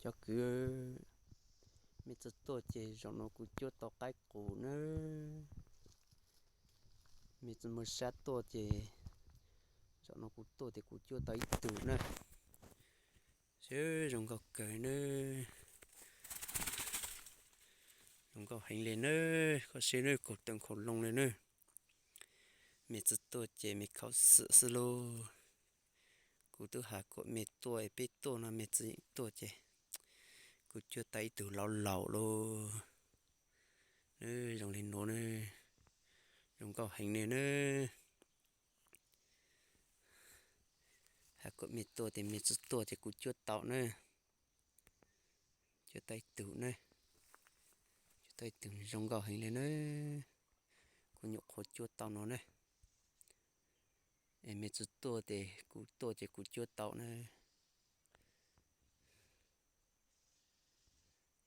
Cov kwv, mej tsi tuaj ces zaum no kuv cuab tau qaib qus nawb. Mej tsi muaj sab tuaj ces zaum no kuv tuaj ces kuv cuab tau ib tug nawb. Seb zoo nkauj kawg nawb. Zoo nkauj heev le nawb, koj seb nawb, kaug taw nkhaus loo le nawb. Mej tsi tuaj ces mej khaub xwm xwb lauj. Kuv twb has kom mej tuaj, peb tuaj no mej tsi tuaj ces kuv cuab tau ib tug laus laus lauj. Nawb, zoo le nuav nawb. Zoo nkauj heev le nawb. Has kom mej tuaj ces mej tsi tuaj ces kuv cuab tau nawb. Cuab tau ib tug nawb. Cuab tau ib tug zoo nkauj heev le nawb. Kuv nyuam qhuav cuab tau no nawb. Es mej tsi tuaj ces kuv tuaj ces kuv cuab tau nawb.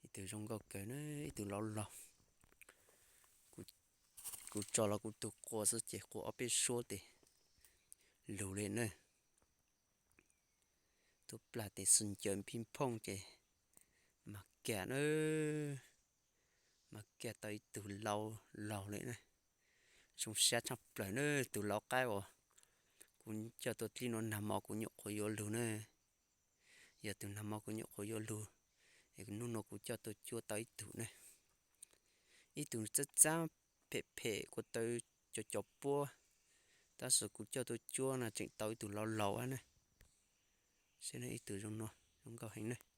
Ib tug zoo nkauj kawg nawb, ib tug laus laus. Kuv tso los kuv tug qua xwb ces qua ob peb suab ces lug le nawb. Tuaj plag tes xwb ncaws phij phooj ces mas kag nawb. Mas kag tau ib tug laus laus le nawb. Zoo sab tshaj plaws nawb, tug laus qaib uas kuv coj tuaj dlib no nag hmo kuv nyuam qhuav yuav lug nawb. Yog tug nag hmo kuv nyuam qhuav yuav lug, es hnub no kuv coj tuaj cuab tau ib tug nawb. Ib tug txaab txaab phem phem kuv taw cov cov puab, tab sis kuv coj tuaj cuab no tseem tau ib tug laus laus nawb. Seb nawb, ib tug zoo no, zoo nkauj heev nawb.